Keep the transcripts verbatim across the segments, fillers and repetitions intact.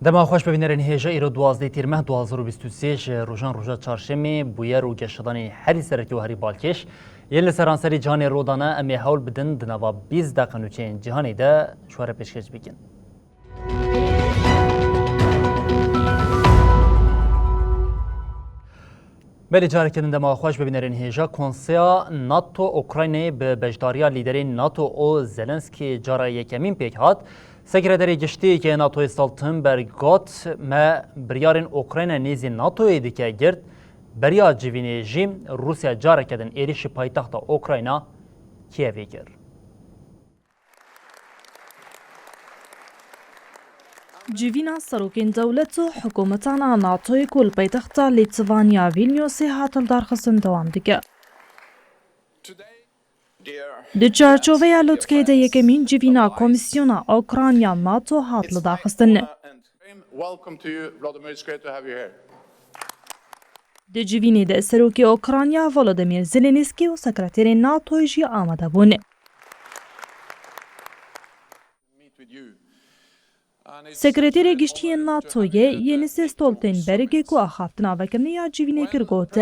Dema xweş be bînerên hêja, îro duwazdeh tîrmeh du hazar û bîst û sê ji rojan roja çarşemê, bûyer û geşedanê herî sereke û herî balkêş yên li seranserî cîhanê rû dane, em ê hewl bidin di nava bîst deqe nûçeyên cîhanê de ji we re pêşkêş bikin. Belê, careke din dema xweş be bînerên hêja. Konseya NATO Ukraynayê bi beşdariya lîderên NATO û Zelenskî cara yekemîn pêk hat. Sekreterê Giştî yê NATOyê Stoltenberg got, me biryarên Ukrayna nêzî NATOyê dike girt. Beriya civînê jî Rûsya careke din êrîşî paytexta Ukrayna Kîevê kir. Civîna serokên dewlet û hikûmetan a NATOyê ku li paytexta Lîtvanya Vîlniyosê hat hildarxistin dewam dike. Di çarçoveya lotkeyê de yekemîn civîna Komîsyona Ukrayna NATO hat lidarxistin. Welcome to you, Volodymyr. It's great to have you here. Di civînê de serokê Ukrayna Volodymyr Zelensky û sekreterên NATOyê jî amade bûn. Sekreterê Giştî yê NATOyê Jens Stoltenberg ku axaftina vekirinê ya civînê kir got,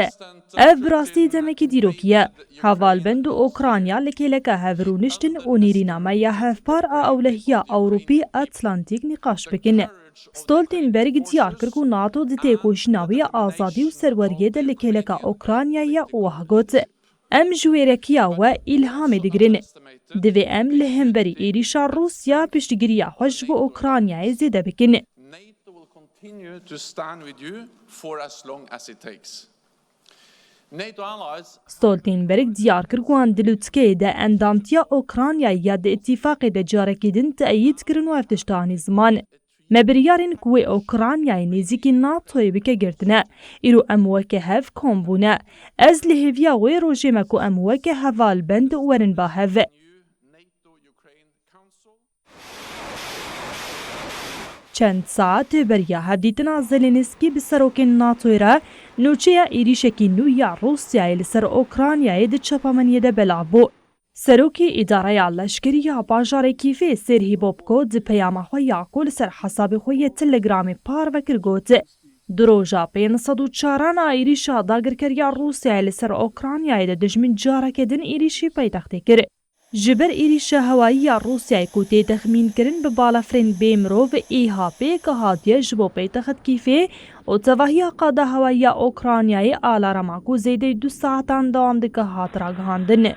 ev bi rastî demekî dîrokî ye. Hevalbend û Ukrayna li kêleka hev rûniştin û nêrîna me ya hevpar a ewlehiya Ewropî Atlantîk nîqaş bikin. Stoltenberg diyar kir ku NATO di têkoşîna wê ya azadî û serweriyê de li kêleka Ukraynayê ye û wiha got, em ji wêrekiya we îlhamê digirin. Divê em li hemberî êrîşa Rûsya piştgiriya xwe ji bo Ukraynayê zêde bikin. NATO will continue to stand with you for as long as it takes. NATO allies Stoltenberg diyar kir ku wan di lûtkeyê de endamtiya Ukraynayê ya di îtîfaqê de carekî din teyîd kirin û ev tişt anî ziman. Me biryarên ku wê Ukraynayê nêzîkî NATOyê bike girtine. Îro em weke hev kom bûne. Ez li hêviya wê rojê me ku em weke hevalbend werin ba hev. Çend saet beriya hevdîtina Zelensky bi serokên NATOyê re, nûçeya êrîşekî nû ya Rûsyayê li ser Ukraynayê di çapemeniyê de belav bû. Serokê Îdareya Leşkerî ya bajarê Kîfê Serhî Bobko di peyama xwe ya ku li ser hesabê xwe yê Telegramê parve kir got, di roja pênc sed û çaran a êrîşa dagirkeriya Rûsyayê li ser Ukraynayê de dijmin careke din êrîşî paytextê kir. Ji ber êrîşa hewayî ya Rûsyayê ku tê texmînkirin bi balafirên bê mirov êha pêk hatiye ji bo paytext Kîfê û tevahiya qada hewayî ya Ukraynayê alarama ku zêdeyî du saetan dewam dike hat ragihandin.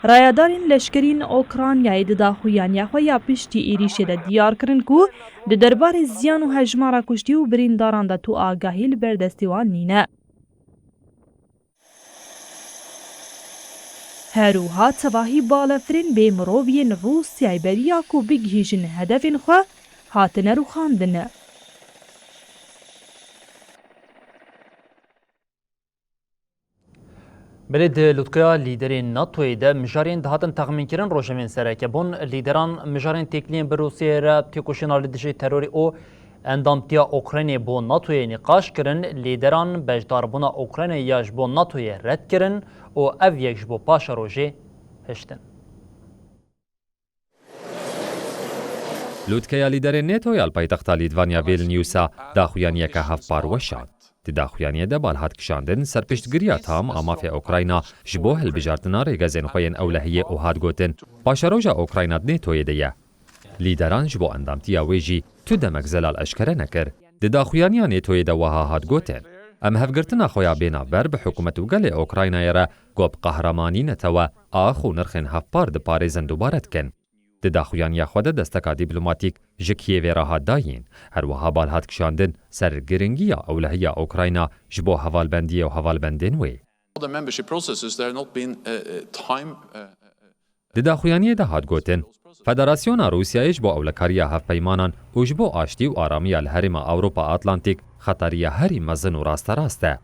Rayedarên leşkerî yên Ukraynayê di daxuyaniya xwe ya piştî êrîşê de diyar kirin ku di derbarê ziyan û hejmara kuştî û birîndaran de tu agahî li ber destê wan nîne. Her wiha tevahî balafirên bê mirov yên Rûsyayê beriya ku bigihîjin hedefên xwe hatine rûxandin. Belê di lûtkeya lîderên NATOyê de mijarên dihatin texmînkirin rojevên sereke bûn. Lîderan mijarên têkiliyên bi Rûsyayê re, têkoşîna li dijî terorê û endamtiya Ukraynayê bo NATOyê nîqaş kirin. Lîderan beşdarbûna Ukraynayê ya ji bo NATOyê red kirin û ev yek ji bo paşerojê hiştin. Lûtkeya lîderên NATO ya li paytexta Lîtvanya Vilniusa daxuyaniyeke hevpar weşand. Di daxuyaniyê de bal hat kişandin ser piştgiriya tam a mafê Ukrayna ji bo hilbijartina rêgezên xwe yên ewlehiyê û hat gotin, paşeroja Ukrayna di NATOyê de ye. Lîderan ji bo endamtiya wê jî tu demek zelal eşkere nekir. Di daxuyaniya NATOyê de wiha hat gotin, em hevgirtina xwe ya bênavber bi hikûmet û gelê Ukraynayê re ku bi qehremanî netewe, ax û nirxên hevpar diparêzin dubare dikin. Di daxuyaniya xwe de desteka dîplomatîk ji Kîevê re hat dayîn. Her wiha bal hat kişandin ser giringiya ewlehiya Ukrayna ji bo hevalbendiyê û hevalbendên wê. The membership processes, there have not been, uh, uh, time, uh, uh, Di daxuyaniyê de hat gotin, Federasyona Rûsyayê ji bo ewlekariya hevpeymanan û ji bo aştî û aramiya li Herêma Ewropa Atlantîk xeteriya herî mezin û rasterast e.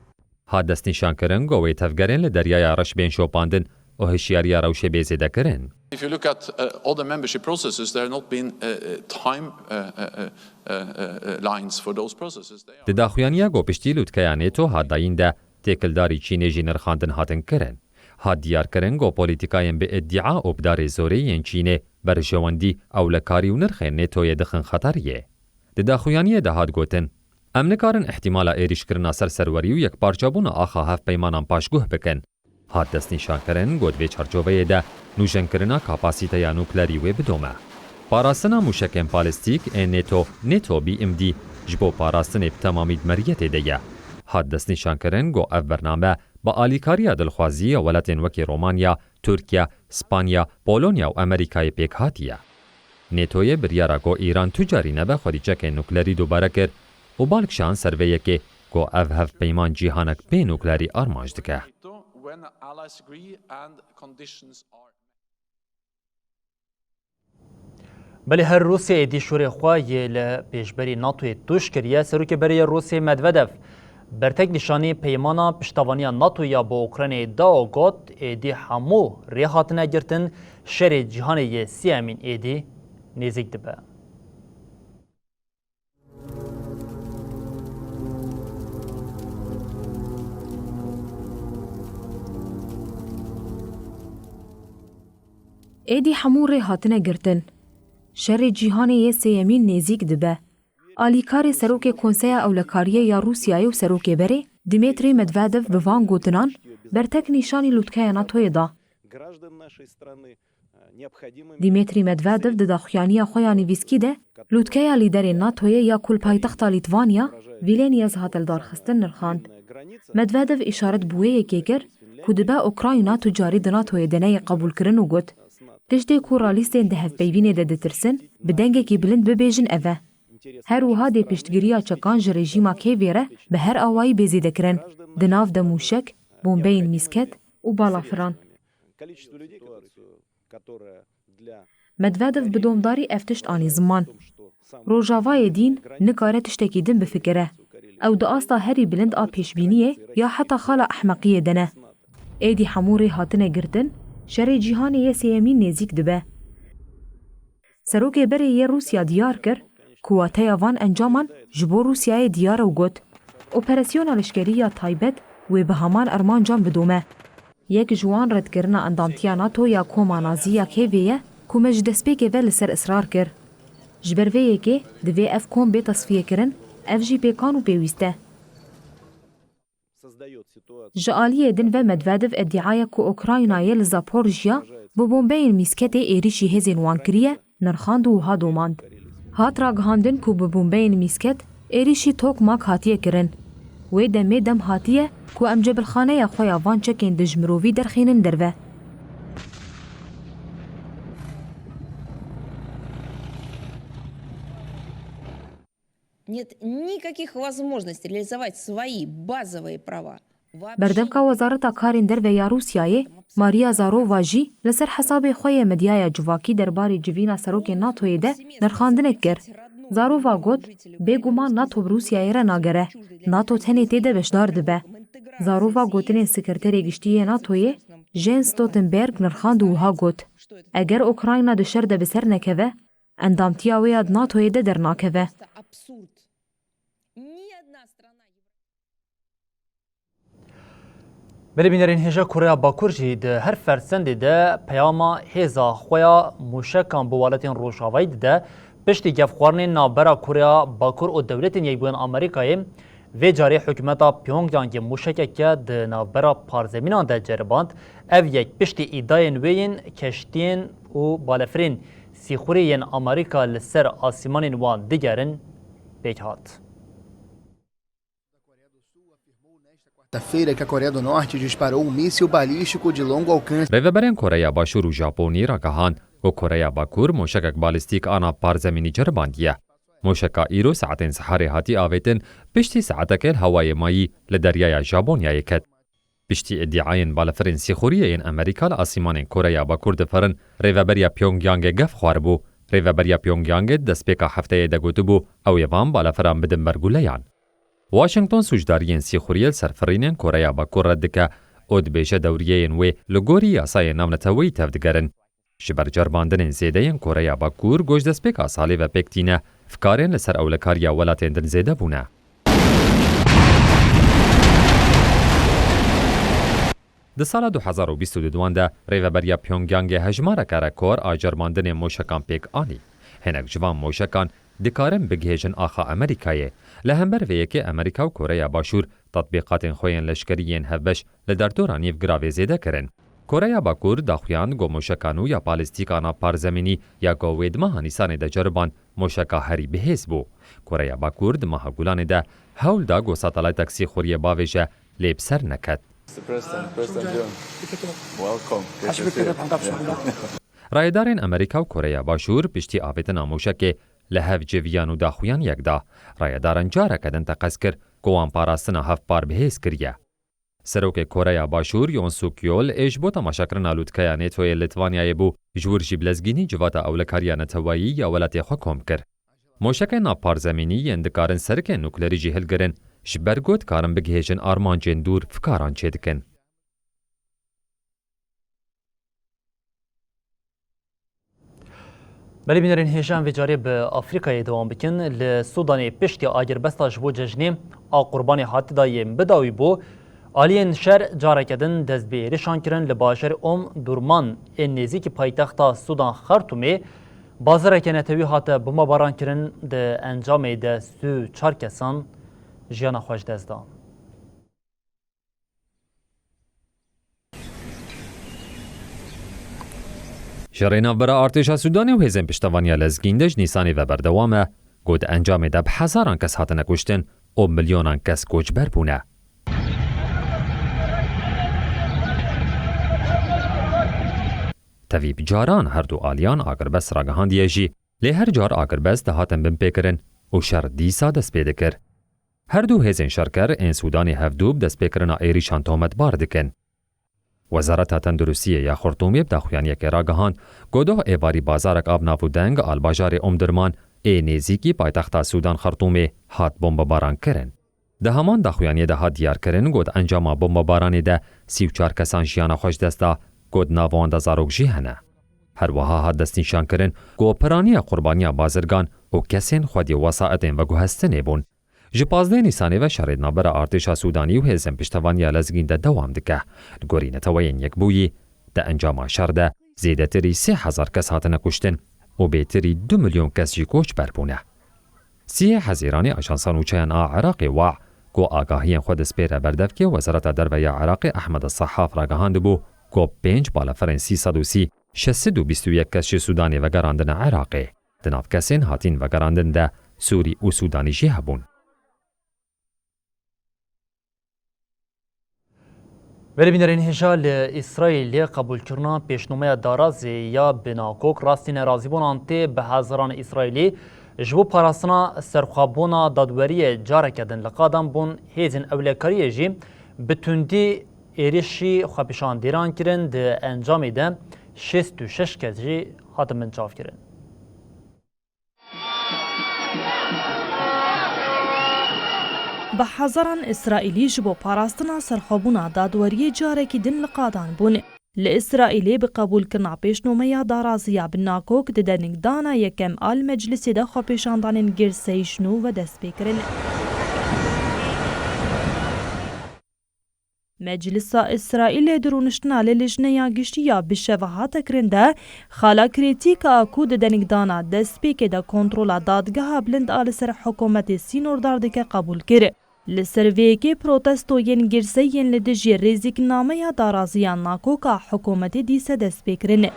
Hat destnîşankirin ku wê tevgerên li Deryaya Reş bên şopandin û hişyariya rewşê bê zêdekirin. If you look at, uh, all the membership processes, there have not been, uh, uh, time, uh, uh, uh, uh, uh, lines for those processes. They are Di daxuyaniya ku piştî lûtkeya NATO hat dayîn de têkildarî Çînê jî nirxandin hatin kirin. Hat diyarkirin ku polîtîkayên bi îdîa û bi darê zorê yên Çînê berjewendî, ewlekarî û nirxên NATOyê dixin xeteriyê. Di daxuyaniyê de hat gotin, Em nikarin îhtîmala êrîşkirina ser serwerî û yekparçebûna axa hevpeymanan paşguh bikin. Hat destnîşankirin ku di vê çarçoveyê de nûjenkirina kapasîteya nuklerî wê bidome. Parastina mûşekên balîstîk ên NATO, NATO B M D, ji bo parastinê bi temamî di meriyetê de ye. Hat destnîşankirin ku ev bername bi alîkariya dilxwazî ya welatên wekî Romanya, Tirkiye, Spanya, Polonya û Amerîkayê pêk hatiye. NATOyê biryara ku Îran tu carî nebe xwedî çekên nuklerî dubare kir û bal kişand ser vê yekê ku ev hevpeyman cîhanek bê nuklerî armanc dike. Belê her Rûsya êdî şûrê xwe yê li pêşberî NATOyê tûj kiriye. Serokê berê yê Rûsya Medvedev bertek nîşanî peymana piştevaniya NATO ya bo Ukraynayê da û got, êdî hemû rê hatine girtin, şerê cîhanê yê sêyemîn êdî nêzîk dibe. Êdî hemû rê hatine girtin. Şerê cîhanê yê sêyemîn nêzîk dibe. Alîkarê Serokê Konseya Ewlekariyê ya Rûsyayê û Serokê Berê Dmitry Medvedev bi van gotinan bertek nîşanî lûtkeya NATOyê da. Dmitry Medvedev di daxuyaniya xwe ya nivîskî de lûtkeya lîderên NATOyê ya ku li paytexta Lîtvanya, Vilnius hate lidarxistin nirxand. Medvedev îşaret bi wê yekê kir ku dibe Ukrayna tu carî di NATOyê de neyê qebûlkirin û got, Tiştê ku ralîstên di hevpeyvînê de ditirsin, bi dengekî bilind bibêjin ev e. Her wiha dê piştgiriya çekan ji rejîma Kêvê re bi her awayî bê zêdekirin, di nav de mûşek, bombeyên mîsket û balafiran. Medvedev bi domdarî ev tişt anî ziman. Rojavayê dîn nikare tiştekî din bifikire. Ew di asta herî bilind a pêşbîniyê ya heta xala ehmeqiyê de ne. Êdî hemû rê hatine girtin, şerê cîhanê yê sêyemîn nêzîk dibe. Serokê berê yê Rûsya diyar kir ku wateya van encaman ji bo Rûsyayê diyar e û got, Operasyona leşkerî ya taybet wê bi heman armancan bidome. Yek ji wan redkirina endamtiya NATO ya Koma Nazî ya Kêvê ye ku me ji destpêkê ve li ser israr kir. Ji ber vê yekê divê ev kom bê tesfiyekirin, ev jî pêkan û pêwîst e. Ji aliyê din ve Medvedev îdiaya ku Ukraynayê li Zaporijya bi bombeyên mîsketê êrîşî hêzên wan kiriye, nirxand û wiha domand. Hat ragihandin ku bi bombeyên mîsket êrîşî Tokmak hatiye kirin. Wê demê dem hatiye ku em cebilxaneya xwe ya van çekên dijmirovî derxînin derve. Нет никаких возможностей реализовать свои базовые права. Berdevka Wezareta Karên Derve ya Rûsyayê, Maria Zarova jî li ser hesabê xwe yê medyaya civakî derbarê civîna serokên NATOyê de nirxandinek kir. Zarova got, Bêguman NATO bi Rûsyayê re nagere. NATO tenê tê de beşdar dibe. Zarova gotinên Sekreterê Giştî yê NATOyê, Jens Stoltenberg nirxand û wiha got, Eger Ukrayna di şer de bi ser nekeve, endamtiya wê ya di NATOyê de dernakeve. Belê bînerên hêja Koreya Bakur jî di her fersendê de peyama hêza xwe ya mûşekan bi welatên Rojavayî dide. Piştî gefxwarinên navbera Koreya Bakur û Dewletên Yekbûyên Amerîkayê, vê carê hikûmeta Pyongyangê mûşekeke di navbera parzemînan de ceriband. Ev yek piştî îdayên wê yên keştiyên û balefirên sîxurê yên Amerîka li ser asîmanên wan digerin pêk hat. Quarta-feira que a Coreia do Norte disparou um míssil balístico de longo alcance. Rêveberên Koreya Başûr û Japonî ragihand ku Koreya Bakur moşekek balîstîk a nav parzemînî ceribandiye. Moşeka îro saetên siharê hatî avêtin, piştî saetekê li hewayê mayî li deryaya Japonyayê ket. Piştî îdiayên balafirên sîxuriyê yên Amerîka li asîmanên Koreya Bakur difirin, rêveberiya Pyongyangê gef xwaribû. Rêveberiya Pyongyangê di destpêka hefteyê de gotibû, ew ê van balafiran bidin ber guleyan. Washington sûcdariyên sîxuriyê li ser firînên Koreya Bakur red dike û dibêje dewriyeyên wê li gorî yasayên navneteweyî tevdigerin. Ji ber ceribandinên zêde yên Koreya Bakur, ku ji destpêka salê ve pêk tîne, fikarên li ser ewlekariya welatên din zêde bûne. Di sala du hezar û bîst û duan de rêveberiya Pyongyangê hejmareke rekor a ceribandinên moşekan pêk anî. Hinek ji van moşekan dikarin bigihêjin axa Amerîkayê. Li hember vê yekê Amerîka û Koreya Başûr tetbîqatên xwe yên leşkerî yên hevbeş li derdora Nîvgiravê zêde kirin. Koreya Bakur daxuyand ku moşeka nû ya balîstîk a nav parzemînî ya ku wê di meha Nîsanê de ceriband, moşeka herî bihêz bû. Koreya Bakur di meha Gulanê de hewl da ku satelaytek sîxuriyê bavêje, lê bi ser neket. Mister President, President John. Welcome. Great to see you. Rayedarên Amerîka û Koreya Başûr piştî avêtina moşekê li hev civiyan û daxuyan yek da. Rayedaran careke din teqez kir ku wan parastina hevpar bihêz kiriye. Serokê Koreya Başûr, Yoon Suk Yeol, ê ji bo temaşekirina lûtkeya NATOyê li Litvanyayê bû, ji wir jî bi lezgînî civata ewlekariya neteweyî ya welatê xwe kom kir. Moşekên nav parzemînî yên dikarin serikên nuklerî jî hilgirin, ji ber ku dikarin bigihêjin armancên dûr, fikaran çêdikin. Belê bînerên hêja, em vê carê bi Afrîkayê dewam bikin. Li Sûdanê piştî agirbesta ji bo cejnê a Qurbanê hatî dayê bi dawî bû, aliyên şer careke din dest bi êrişan kirin li bajarê Om Durman ên nêzîkî paytexta Sûdan Xartûmê. Bazareke netewî hate bombebaran kirin, di encamê de sî û çar kesan jiyana xwe ji dest da. Şerê navbera artêşa Sûdanê û hêzên piştevaniya lezgîn de ji Nîsanê ve berdewam e, ku di encamê de bi hezaran kes hatine kuştin û milyonan kes koçber bûne. Tevî bi caran her du aliyan agirbest ragihandiye jî, lê her car agirbest dihatin binpêkirin û şer dîsa dest pê dikir. Her du hêzên şerker ên Sûdanê hevdu bi destpêkirina êrîşan tometbar dikin. Wezareta Tenduristiyê ya Xurtûmê bi daxuyaniyekê ragihand, ku doh êvarî bazarek av nav û deng a li bajarê Omdurman ê nêzîkî paytexta Sûdan Xartûmê hat bombebaran kirin. Di heman daxuyaniyê de hat diyar kirin, ku di encama bombebaranê de sî û çar kesan jiyana xwe ji dest da, ku di nav wan de zarok jî hene. Her wiha hat destnîşan kirin, ku piraniya qurbaniya bazirgan û kesên xwedî wesaetên veguhestinê bûn. Ji pazdeh Nîsanê ve şerê di navbera artêşa Sûdanî û hêzên piştevaniya lezgîn de dewam dike. Li gorî Neteweyên Yekbûyî, di encama şer de zêdetirî sê hezar kes hatine kuştin û bêtirî du milyon kes jî koçber bûne. Siyê Hezîranê Ajansa Nûçeyan a Iraqê, WAW, ku agahiyên xwe dispêre berdevkê Wezareta Derve ya Iraqê Ehmed Sehaf ragihandibû, ku pênc balafirên sî sed û sî, şeş sed û bîst û yek kes ji Sûdanê vegerandine Iraqê. Di nav kesên hatîn vegerandin de Sûrî û Sûdanî jî hebûn. Belê bînerên hêja, li Îsraîlê qebûlkirina pêşnomeya darazê ya binakok rastî nerazîbûnan tê. Bi hezaran Îsraîlî ji bo parastina serxwebûna dadweriyê careke din li qadan bûn. Hêzên ewlekariyê jî bi tundî êrişî xwepêşandêran kirin, di encamê de şêst û şeş kes jî hatin binçavkirin. Bi hezaran Îsraîlî ji bo parastina serxwebûna dadweriyê carekî din li qadan bûn. Li Îsraîlê bi qebûlkirina pêşnomeya daraziya binakok di deningdana yekem a li meclisê de xwepêşandanên girseyî ji nû ve dest pê kirin. Meclisa Îsraîlê di rûniştina li Lijneya Giştî ya bi şeva hate kirin de xala krîtîk a ku di denigdana destpêkê de kontrola dadgeha bilind a li ser hikûmetê sînordar dike qebûl kir. Li ser vê yekê protestoyên girseyî yên li dijî rêzîknameya daraziya nakok a hikûmetê dîse dest pê kirin.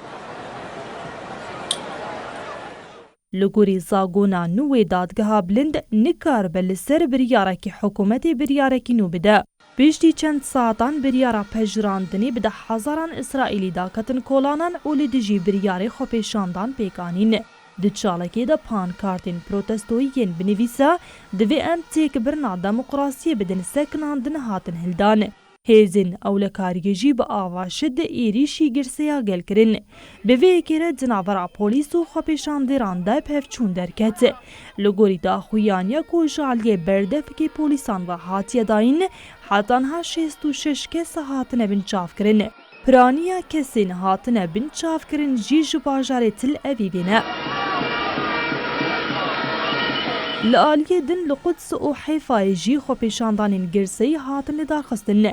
Li gorî zagona nû wê dadgeha bilind nikaribe li ser biryarekî hikûmetê biryarekî nû bide. Piştî çend saetan biryara pejirandinê bi deh hezaran Îsraîlî daketin kolanan û li dijî biryarê xwepêşandan pêk anîn. Di çalakê de pankartên protestoyî yên binivîsa "Divê em têkbirina demokrasiyê bidin" sekinandin hatin hildan. Hêzên ewlekariyê jî bi ava şid êrîşî girseya gel kirin. Bi vê yekê re di navbera polîs û xwepêşandêran de pevçûn derket. Li gorî daxuyaniya ku ji aliyê berdevkê polîsan ve hatiye dayîn, heta niha şêst û şeş kes hatine binçavkirin. Piraniya kesên hatine binçavkirin jî ji bajarê Til Evîvê ne. Li aliyê din li Quds û Hêfayê jî xwepêşandanên girseyî hatin lidarxistin.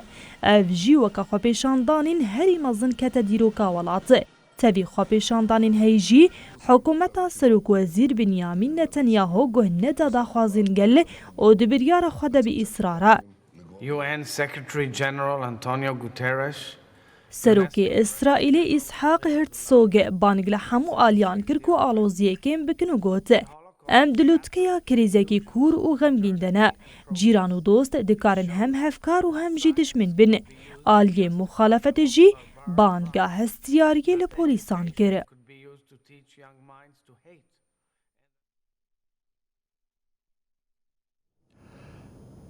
Ev jî weke xwepêşandanên herî mezin kete dîroka welat. Tevî xwepêşandanên heyî jî, hikûmeta Serokwezîr Binyamîn Netanyahu guh neda daxwazên gel û di biryara xwe de bi îsrar e. U N Secretary General Antonio Guterres. Serokê Îsraîlê Îshaq Herzog bang li hemû aliyan kir ku aloziyê kêm bikin û got, Em di lûtkeya krîzekî kûr û xemgîn de ne. Cîran û dost dikarin hem hevkar û hem jî dijmin bin. Aliyê muxalefetê jî banga hestiyariyê li polîsan kir.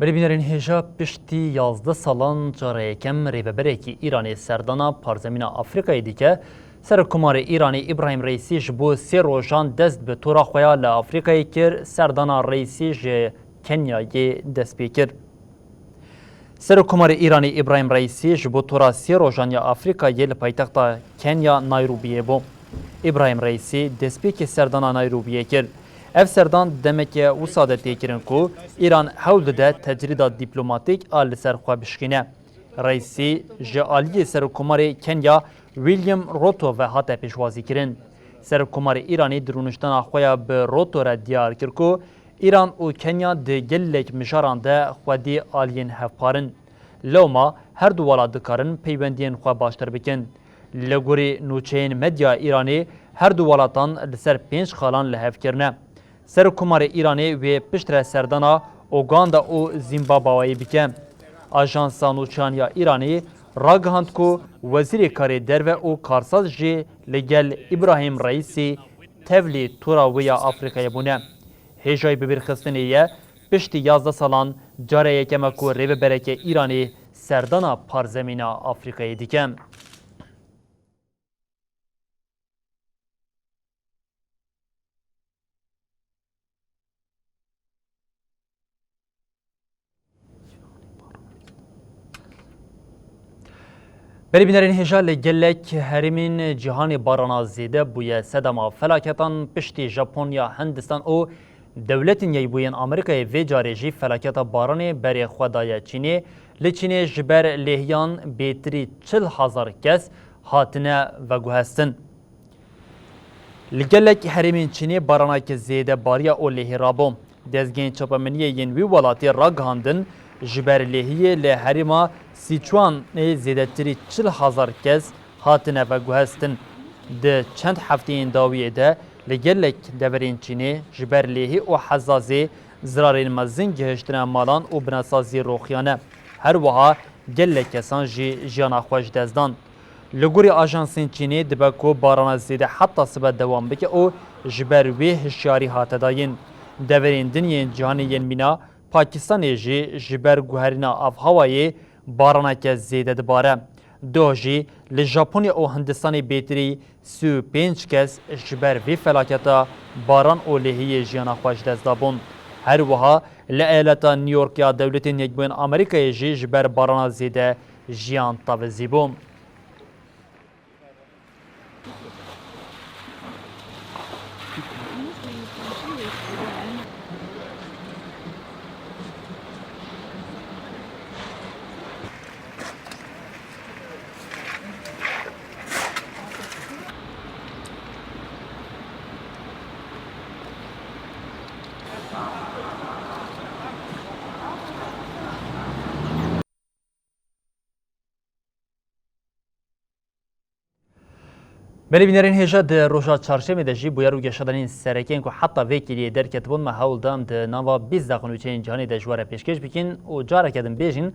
Belê bînerên hêja, piştî yazdeh salan cara yekem rêveberekî Îranê serdana parzemîna Afrîkayê dike. Serokkomarê Îranê Îbrahîm Reîsî ji bo sê rojan dest bi tora xwe ya li Afrîkayê kir, serdana Reîsî ji Kenyayê dest pê kir. Serokkomarê Îranê Îbrahîm Reîsî ji bo tora sê rojan ya Afrîkayê li paytexta Kenya Nayrobiyê bû. Îbrahîm Reîsî destpêkê serdana Nayrobiyê kir. Ev serdan demeke wisa de tê kirin ku Îran hewl dide tecrîda dîplomatîk a li ser xwe bişkîne. Reîsî ji aliyê Serokkomarê Kenya William Ruto ve hate pêşwazîkirin. Serokkomarê Îranê di rûniştana xwe ya bi Ruto re diyar kir ku Îran û Kenya di gelek mijaran de xwedî aliyên hevpar in. Lewma her du welat dikarin peywendiyên xwe baştir bikin. Li gorî nûçeyên medya Îranê her du welatan li ser pênc xalan li hev kirine. Serokkomarê Îranê wê piştre serdana Uganda û Zimbabweyê bike. Ajansa Nûçeyan ya Îranê ragihand ku Wezîrê Karê Derve û Karsaz jî li gel Îbrahîm Reîsî tevlî tora wê ya Afrîkayê bûne. Hêjayî bibîrxistinê ye, piştî yazdeh salan cara yekem e ku rêvebereke Îranê serdana parzemîna Afrîkayê dike. Belê bînerên hêja, li gelek herêmên cîhanê barana zêde bûye sedema felaketan. Piştî Japonya, Hindistan û Dewletên Yekbûyî yên Amerîkayê vê carê jî felaketa baranê berê xwe daye Çînê. Li Çînê ji ber lêhiyan bêtirî çil hezar kes hatine veguhestin. Li gelek herêmên Çînê baraneke zêde bariya û lêhî rabû. Dezgehên çapemeniyê yên wî welatî ragihandin, ji ber lêhiyê li herêma Sichuanê zêdetirî çil hezar kes hatine veguhestin. Di çend hefteyên dawiyê de li gelek deverên Çînê ji ber lêhî û hezazê zirarên mezin gihiştine malan û binesazî roxiyane. Her wiha gelek kesan jî jiyana xwe ji dest dan. Li gorî ajansên Çînê dibe ku barana zêde heta sibe dewam bike û ji ber wê hişyarî hate dayîn. Deverên din yên cîhanê yên mîna Pakistanê jî ji ber guherîna avhewayê baraneke zêde dibare. Doh jî li Japonya û Hindistanê bêtirî sî û pênc kes ji ber vê felaketa baran û lêhiyê jiyana xwe ji dest dabûn. Her wiha li eyaleta New York ya Dewletên Yekbûyên Amerîkayê jî ji ber barana zêde jiyan tevizî bû. Belê bînerên hêja, di roja çarşemê de jî bûyer û geşedanên sereke yên ku heta vê kêliyê derketibûn me hewl da em di nava bîst daxuyaniyên cîhanê de ji we re pêşkêş bikin û careke din bêjin,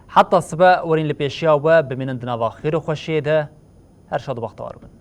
heta sibe werîn li pêşiya we bimînin di nava xêr û xweşiyê de. Her şad û bextewar bin.